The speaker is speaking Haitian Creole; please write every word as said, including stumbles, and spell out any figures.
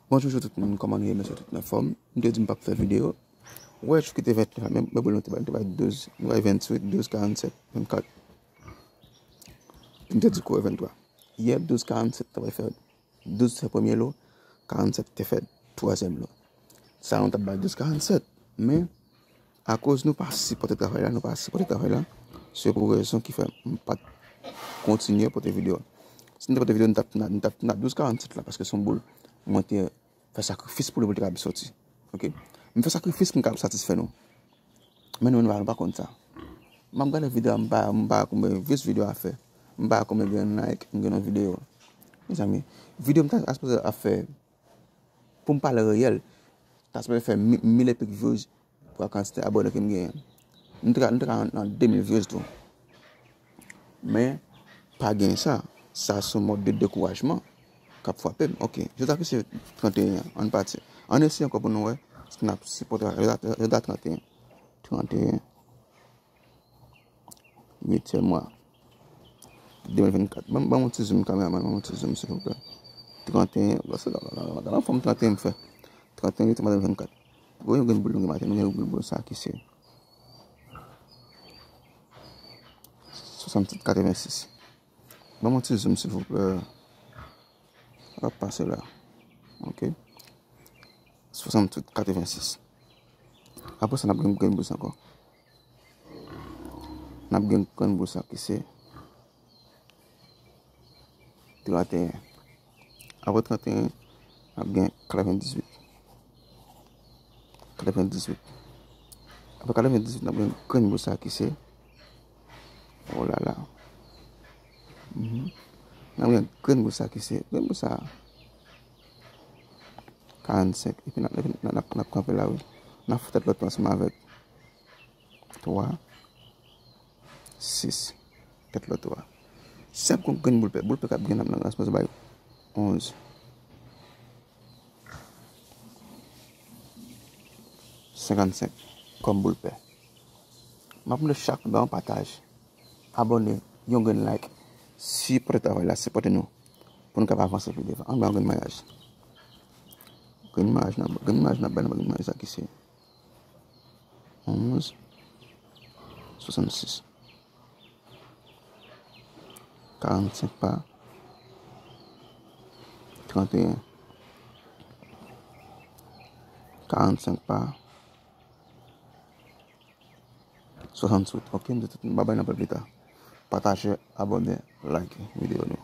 Bonjou tout moun, kòman nou ye? M espere tout nou anfòm. M te di m p ap fè videyo. Wè, jou ki te vennèf la, men, men bon, nou te bay, nou te bay douz, nou bay venntuit, douz, karannsèt, vennkat. M te di kou venntwa. Yè, douz karannsèt te bay fè, douz fè premye lo, karannsèt te fè twazyèm lo. Sa nou t ap bay douz karannsèt, men akoz nou pa sipòte travay la, nou pa sipòte travay la, se pou rezon ki fè m pa t kontinye pote videyo. Si m te pote videyo, m t ap, m t ap, m t ap douz karannsèt la, paske se yon boul mwen te fè sakrifis pou li, pou li te kapab soti. Ok? M fè sakrifis pou m kapab satisfè nou. Men nou, nou pa, nou pa konn sa. M ap gade videyo a, m pa, m pa konbyen views videyo a fè. M pa konbyen gen like m gen nan videyo. Mezanmi, videyo m ta sipoze ap fè, pou m pale reyèl, ta sipoze fè mi-, mil epik views pou kantite abòne ke m genyen. M te ka, m te ka nan de mil views tou. Men, pa gen sa. Sa se yon mòd de dekourajman k ap frape m. Ok, jodi a ki se trannteyen an, ann pati. Ann eseye ankò pou nou wè si n ap sipòte jodi a, jodi a trannteyen. Trannteyen. Uityèm mwa. De mil vennkat. Ban, ban m yon ti zoom, kameramann, ban m yon ti zoom, silvouplè. Trannteyen, gade anfòm trannteyen m fè. Trannteyen, uityèm mwa de mil vennkat. Gwo yon grenn boul nou gen maten, nou gen yon grenn boul sa ki se swasanntuit katrevensis. Ban m yon ti zoom, silvouplè. Sa k ap pase la? Ok. Swasanntuit katrevensis. Apre sa, n ap gen grenn boul sa ankò. N ap gen grenn boul sa ki se trannteyen. Apre trannteyen, n ap gen katrevendizuit. Katrevendizuit. Apre katrevendizuit, n ap gen grenn boul sa ki se, oh la la. Mhm. N ap gen grenn boul sa ki se, grenn boul sa karannsenk. Epi n ap, epi n ap, n ap, n ap kanpe la, wi. N ap fè tèt lòt ansanm avèk twa, sis, tèt lòt twa. Si ap gon grenn boul pè, boul pè k ap gen nan, nan, nan, bay onz senkannsenk kòm boul pè. M ap mande chak moun ba yon pataj, abòne, yon grenn like, sipòte travay la, sipòte nou, pou nou kapab avanse pi devan. Ann ba yon grenn mayaj. Grenn mayaj nan, grenn mayaj nan, bay nan grenn mayaj sa ki se onz swasannsis. Karannsenk pa trannteyen. Karannsenk pa swasanntuit. Ok, m di tout moun babay, n ap wè pita. Pataje, abòne, like videyo nou.